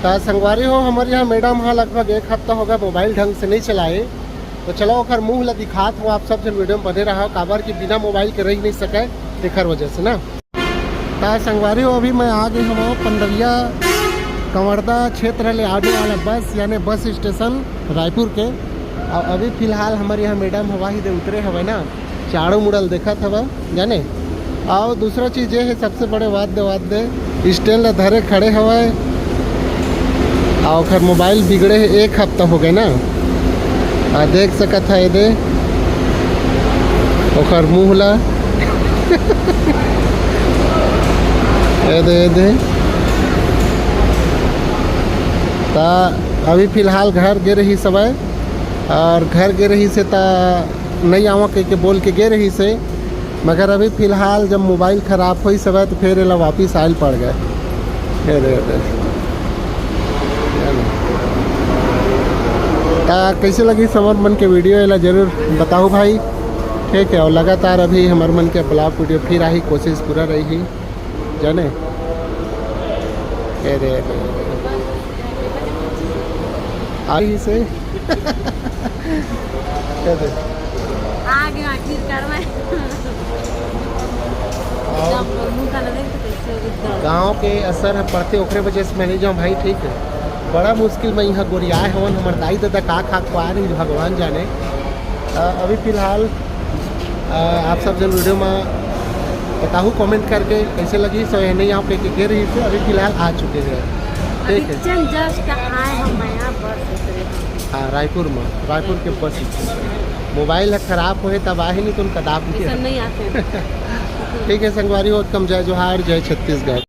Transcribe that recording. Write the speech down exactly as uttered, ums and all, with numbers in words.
त संगवारी हो, हमर यहाँ मैडम ह लगभग एक हफ्ता हो गया मोबाइल ढंग से नहीं चलाए, तो चलो ओखर मुंह ला दिखात हो, आप सब जन वीडियो में बने रहो, काबर कि बिना मोबाइल के रह नहीं सके, तेखर वजह से ना। त संगवारी हो, अभी मैं आ गए हूँ पंडरिया कंवरदा क्षेत्र ले आने वाला बस, यानी बस स्टेशन रायपुर के। और अभी फिलहाल हमारे यहाँ मैडम हवा ही दे उतरे हवे ना, चाड़ू मुड़ल देखत हवा, जाने। और दूसरा चीज ये है, सबसे बड़े वाद्य वाद्य स्टैंड ला धरे खड़े हवे। और ओखर मोबाइल बिगड़े है, एक हफ्ता हो गए ना। आ, देख सकत है ये दे ओखर मुंह ला। ये दे, ये दे। ता अभी फिलहाल घर गे रही सवय, और घर गे रही से ता नहीं आवा कह के बोल के गे रही से, मगर अभी फिलहाल जब मोबाइल खराब होई सवय तो फिर एला वापिस आयल पड़ गए। ये दे, ये दे। ता कैसे लगी समर मन के वीडियो, एला जरूर बताओ भाई, ठीक है। और लगातार अभी हमर मन के ब्लॉग वीडियो फिर आही, कोशिश पूरा रही, जाने। ये दे, ये दे। आई से। ये दे। आ गया आखिरकार मैं। और जब मुंह का ना देख तो कैसे हो गया? गाँव के असर ह पड़थे, ओकरे वजह से मैं नहीं जाऊँ भाई, ठीक है। बड़ा मुश्किल में यहाँ गोरियाए हवन, हमर दाई ददा का खा खुआ रही, भगवान जाने। अ, अभी फिलहाल, अ, आप सब जन वीडियो में बताहू कमेंट करके कैसे लगी। सो ये नहीं यहाँ पे के रही से, अभी फिलहाल आ चुके हैं, ठीक है। अभी जस्ट आए हम यहाँ, बस उतरे हम। हाँ, रायपुर में, रायपुर के बस स्टेशन। मोबाइल है खराब होए तब आहे नहीं तो उनका दाब दिए। ऐसा नहीं आते। ठीक है संगवारी हो, कम जय जोहार, जय छत्तीसगढ़।